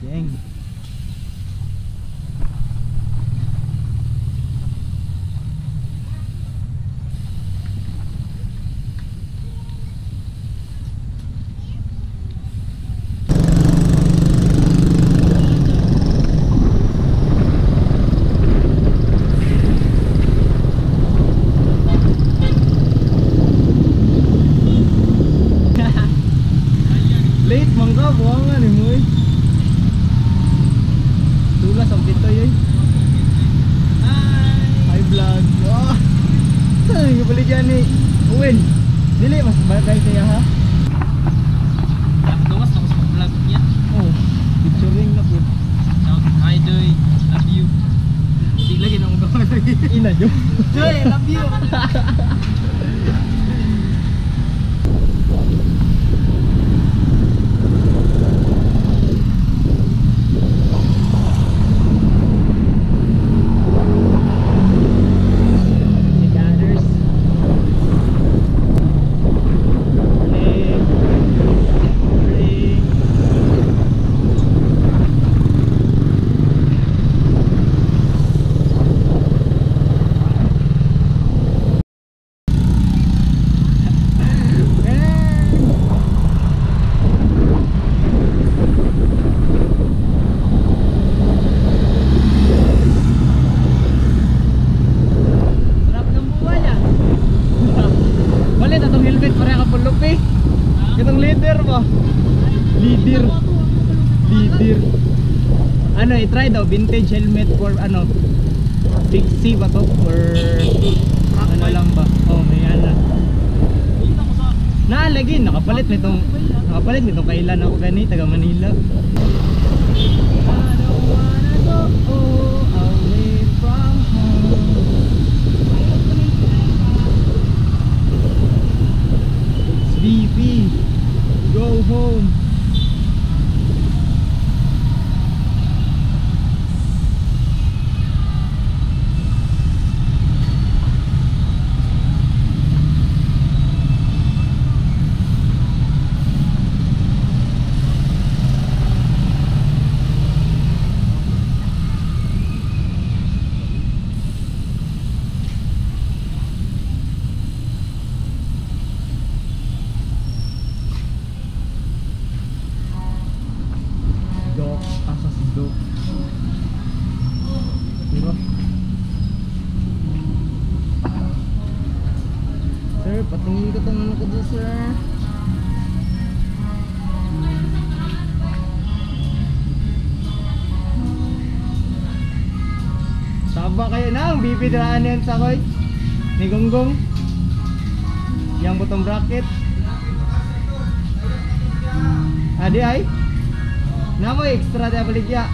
Dang. Late man ka, buwangan eh mo eh. Tulas ang pitoy eh. Hi! Hi vlog. Oh. Saan yung baligyan ni Owen? Dili, mas bagay kaya ha? Gawas ako sa vlog niya. Oh, picturing na po. Shout, hi Joy, love you. Di lagi nang gawa lagi. Ina nyo. Joy, love you. Sarap ng buhay ah. Wala na tong helmet para ka pulok eh. Itong leader ba? Leader. Leader. Ano, i-try daw vintage helmet for ano? Pixie ba to? Or ano lang ba? Oh, may ano. Naalagi, nakapalit nitong kailan ako gani taga Manila. I don't wanna go away from home. It's VP. Go home. Dok, asa si Dok? Diba? Sir, patingin ko tong ano ko doon, sir. Saba kayo na, ang bibidraan yan sa koy. Ni Gonggong. Yang bottom bracket. Adi ay? Namo extra di baligya.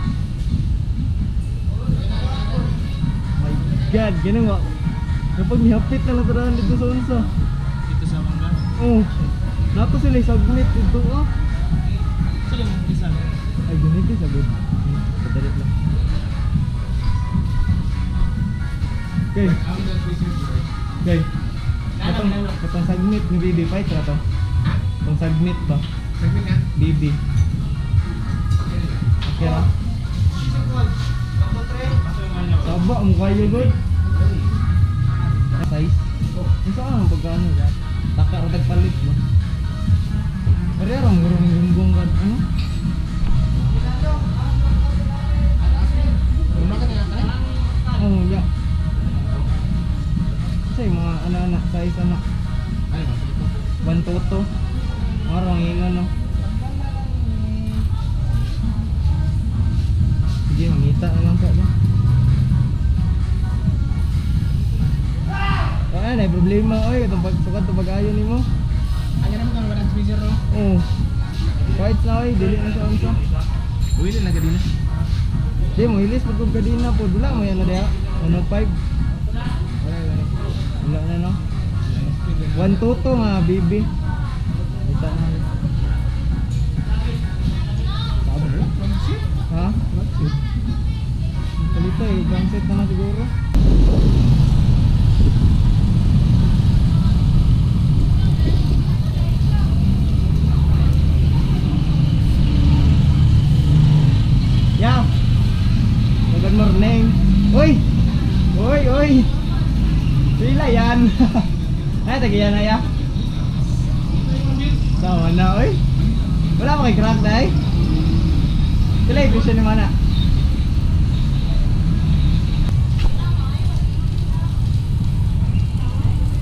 My God, ganun mo. Kapag nihapit na lang taraan dito sa unsa. Dito sa Bangga. Oh. Nato sila submit dito ah. Sila mong isa. Ay, ganito sa good. Padalit lang. Okay. Okay. Katong submit ni BB fight ra to. Katong submit ba? Segment na? BB. Okay ra. Saba ang kayo good. Size. Unsa ang pagkaano ya? Taka ra tagpalit ba? Pero ra murong gunggong kan ano? Una ka na ka? Oh, ya. Say mga ana-ana size ana. Ay, ito. 122. Marang ingon no. Sige, mangita na lang sa ba. Ah, na problema oy katong pagsukad to pag-ayo nimo. Ano naman kang walang freezer no? Oh. Kahit na oy, dili na siya unsa. Uwi na gadina. Di mo hilis pag kog gadina po, dula mo yan na diha. 105. Wala wala. Wala na no. 122 nga BB. Kita na. Sabi na lang, transit. Ha? Transit. Palito eh, transit na lang siguro. tagiya na ya. Sama na oy. Wala pa kay crack dai. Pila presyo ni mana?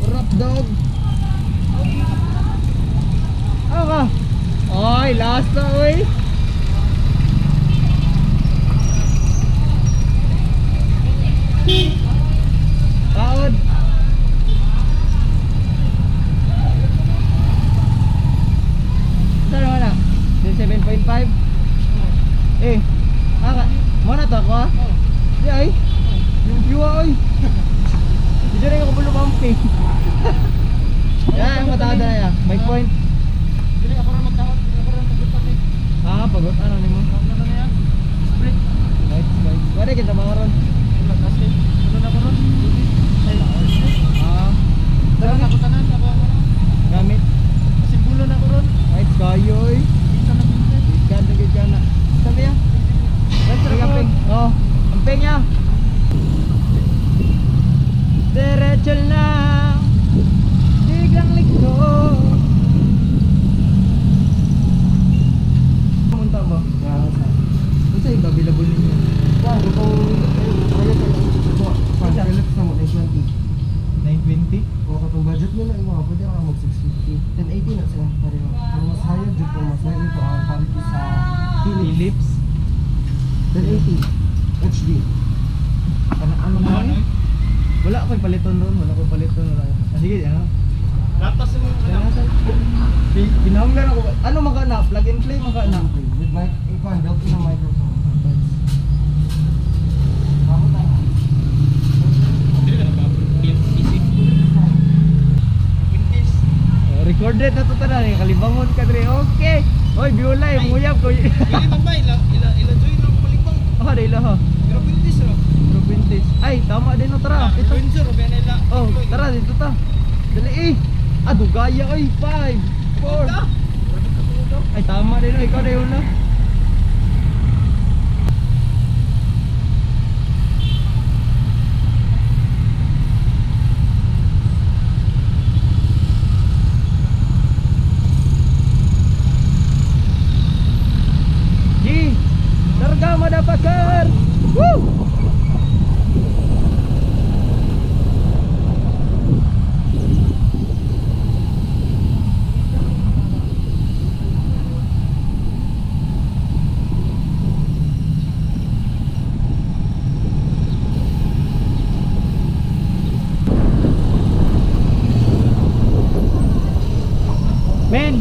What up, dog? Ano ka? Oy, last na oy. Taod. Saan naman na? 7.5? Eh, aka, mo na to ako ah? Di ay. Yung view ah, oy. Hindi rin ako bulumamping. Yan, ang matada na yan. May point. Dili ako rin magtawag, ako rin pagod eh. Ah, pagod. Ano ni mo? Ano na yan? Split. Lights, lights. Wala kita mga ron. Ano na ko ron? Ah. Dala na ko tanan ako ano. Gamit. Simbolo na ko ron. Lights kayo oy. Bisa na binta. Gikan na gikan na. Sabi ya. Sige, amping. Oh, amping ya. Diretso lang. Biglang likto. Pumunta ba? Unsa iba available ninyo? Philips na mo, 920. 920? O katong budget mo na imo, pwede ka mag 650. 1080 na sila pareho. Pero mas higher jud kung mas higher po ang quality sa Philips. Philips. 1080 HD. Ano ano mo? Wala ko'y paliton ron, wala ko'y paliton, wala. Ah, sige, ano? Lapas mo Ano? Kinahanglan ako. Ano man ka na? Plug and play man ka na. With mic, ikuan built-in ang microphone. Bago tayo. Dili ka na ba? PC. Wintis. Oh, recorded na to tanan, kalibangon ka dre. Okay. Oy, biulay, muyab ko. Dili man ba ila ila ila join ang palibang. Oh, dilo ho. Pero Wintis ro. Pero Wintis. Ay, tama din no, tara. Ito. Windsor ro ila. Oh, tara dito ta. Dali eh. Ah, dugaya oy. 5 4. Ay, tama din no, ikaw na yun na. G, larga motherfucker. Woo! Men.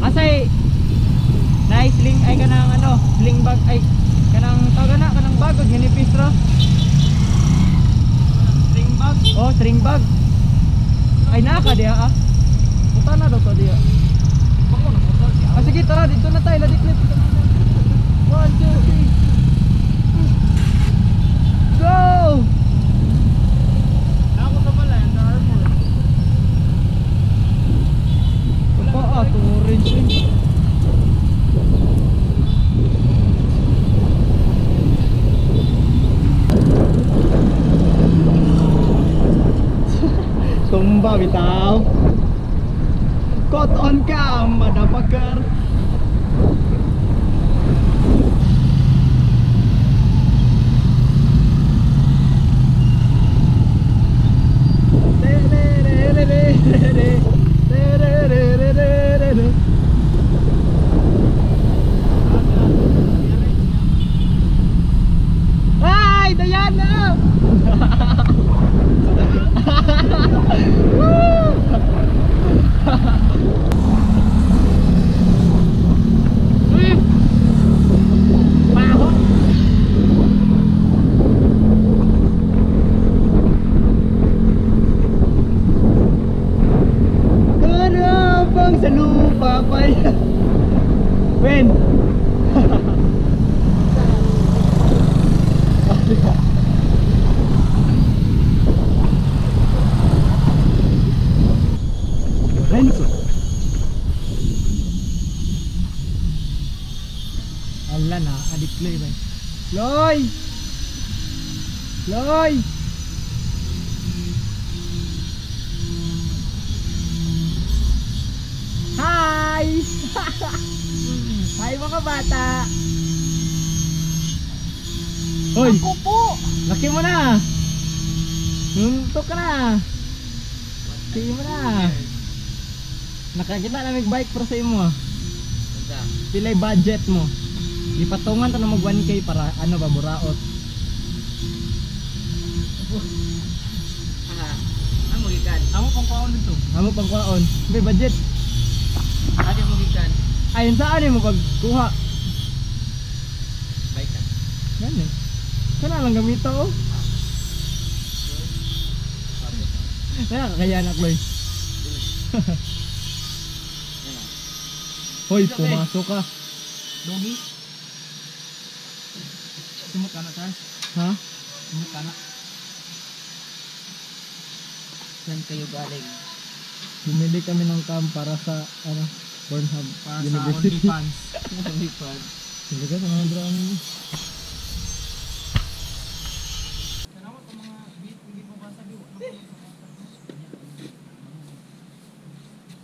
Asay nice sling ay kanang ano, sling bag ay kanang tawag na kanang bag og hinipis ra. String bag. Oh, string bag. Ay naka diha ah. Punta na daw to diha. Ah, sige tara dito na tayo, ladi clip. 1 2 3. Go! Ako sa pala, Under Armour. Pa ah, orange eh. Tumba bitaw. Caught on cam, motherfucker. Ay, Diana! Baho. Karapang sa lupa pa yan. Wen. Lorenzo. Ala na, adik Loy ba? Loy! Loy! mga bata. Hoy! Ako po! Laki mo na! Nuntok ka na! Sige mo na! Nakakita na may bike para sa imo ah. Pilay budget mo. Ipatungan ta na mag 1K para ano ba buraot. Amo gikan. Amo pang kwaon dito. Amo pang kwaon. May budget. Ate mo gikan. Ayon saan mo pagkuha? Bike ka. Gani. Kana lang gamita oh. Kaya kaya na Chloe. Hoy, pumasok ka. Dogi. Sumot ka na, Charles. Ha? Sumot ka na. Saan kayo galing? Bumili kami ng cam para sa ano, Pornhub Para sa University. OnlyFans. OnlyFans. Hindi ka sa mga drama.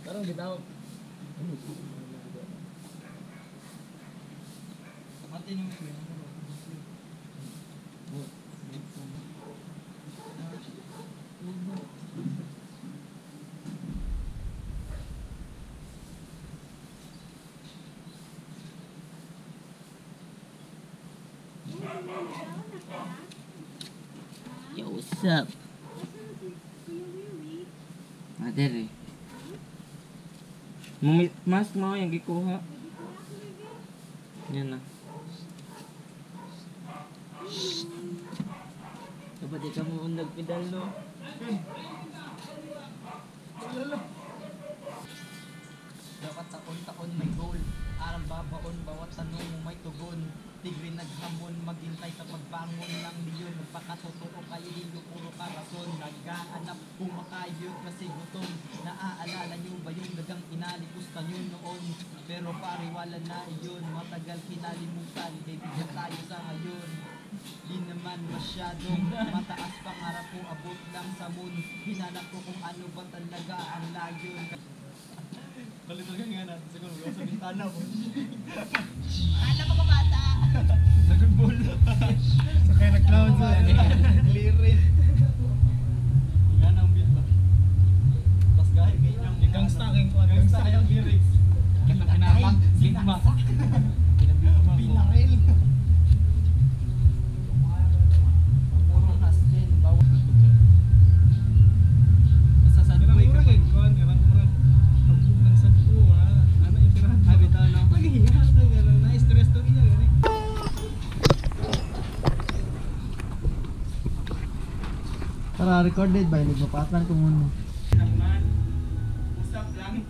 Karong gitawag. Yo, what's up? Madere. Mas mo yung gikuha. Yan na. Dapat di ka mo nagpedal no? Dapat taon-taon may goal. Aral babaon, bawat tanong mo may tugon. Tigre naghamon, maghintay sa pagbangon ng leon. Magpakatotoo kayo, hindi puro karason. Naghahanap, kumakayod kasi gutom. Naaalala nyo ba yung dagang inaligusta nyo noon? Pero pare, wala na iyon. Matagal kinalimutan, kaibigan tayo sa ngayon. Di naman masyadong mataas pangarap ko, abot lang sa moon. Hinanap ko kung ano ba talaga ang layon. Balito ka nga natin siguro sa bintana mo. Alam mo bata! Dragon Ball. Sa kaya nag-cloud sa clear rin. Nga na ang beat ba? Tapos gaya kay yung gangsta kay gangsta kayong lyrics. Pinamak, bigma. Pinarel. Puro nas din, bawat. Basta sa Dubai ka pa. Ay, bitaw no? Para recorded ba? Nagpapatan ko muna. Usap lang.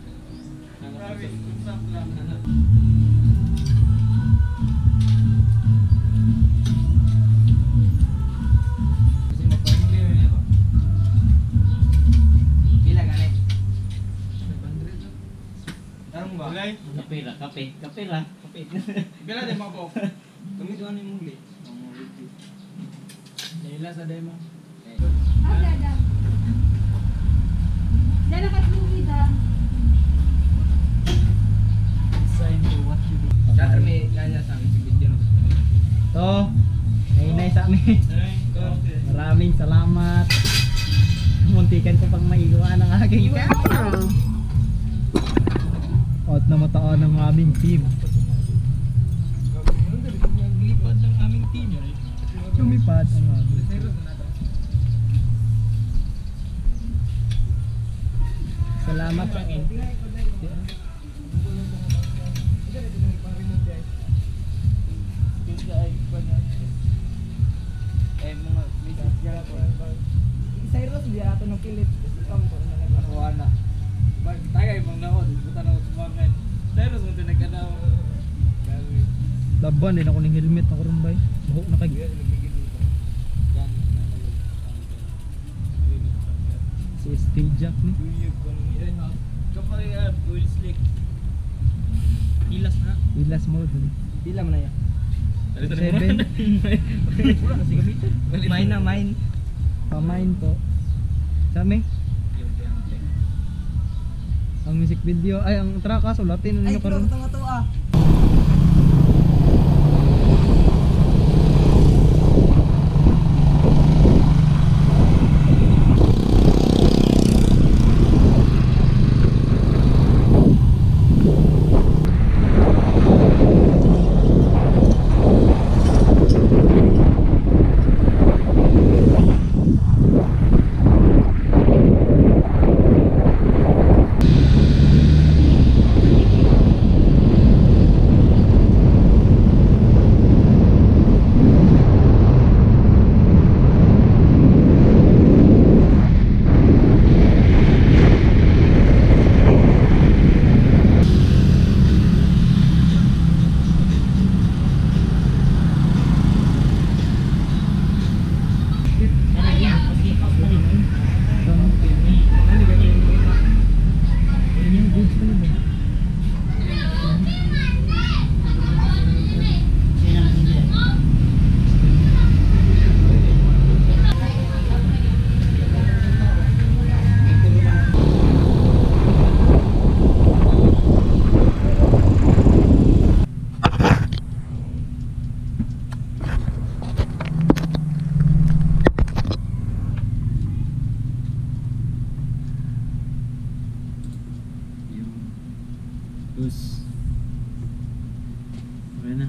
Promise, usap lang. Kasi mapahingli rin ako. Pila gani? 500. Tarong ba? Kape ra, kape. Kape ra, kape. Bila din mga po. Kami doon yung muli. Leila sa demo. Ah, dada. Dada katluwi da. Sign to what you do. Datar may laya sa amin sa video. To, nainay sa amin. Maraming salamat. Muntikan ko pang maiwan ang aking camera. At namataan ng aming team. Lipad ng aming team. Lumipad ang aming team. Salamat sa akin. Eh mga message ka po. Cyrus, di ato ng pilit. Ako ana. Bag tagay mong nako, buta na ko sumangan. Cyrus mo tinagkanaw. Laban din ako ng helmet ako ron bay. Buhok na kay. Si ST Jack ni. Kapag oil slick. Ilas na. Ilas mo dun. Pila man na ya? 7. Wala na si gamitin. Mine na, mine. Pamain po. Sami, ang music video ay ang track kaso Latin Ay, ano karon. karon to ah. Tapos, okay na.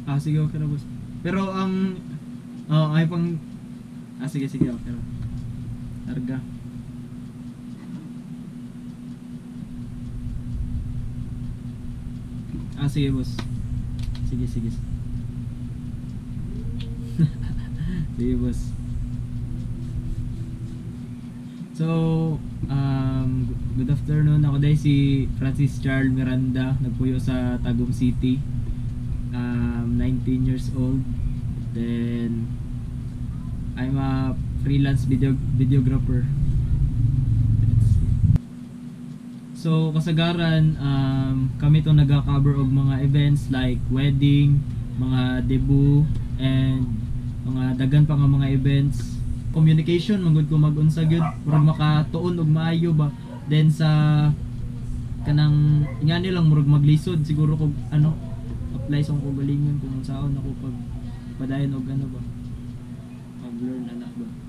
Ah, sige, okay na, boss. Pero ang, oh, ay pang, ah, sige, sige, okay na. Targa. Ah, sige, boss. Sige, sige. Sige, boss. So, good afternoon. Ako dahil si Francis Charles Miranda, nagpuyo sa Tagum City. 19 years old. Then, I'm a freelance videographer. That's it. So, kasagaran, kami itong nag-cover og mga events like wedding, mga debut, and mga dagan pa nga mga events. Communication, manggod ko mag-unsa gyud, murag makatuon og maayo ba. Then sa kanang ingani lang murag maglisod siguro kog ano apply sa akong kaugalingon kung unsaon ako pag padayon og ano ba, pag learn ana ba.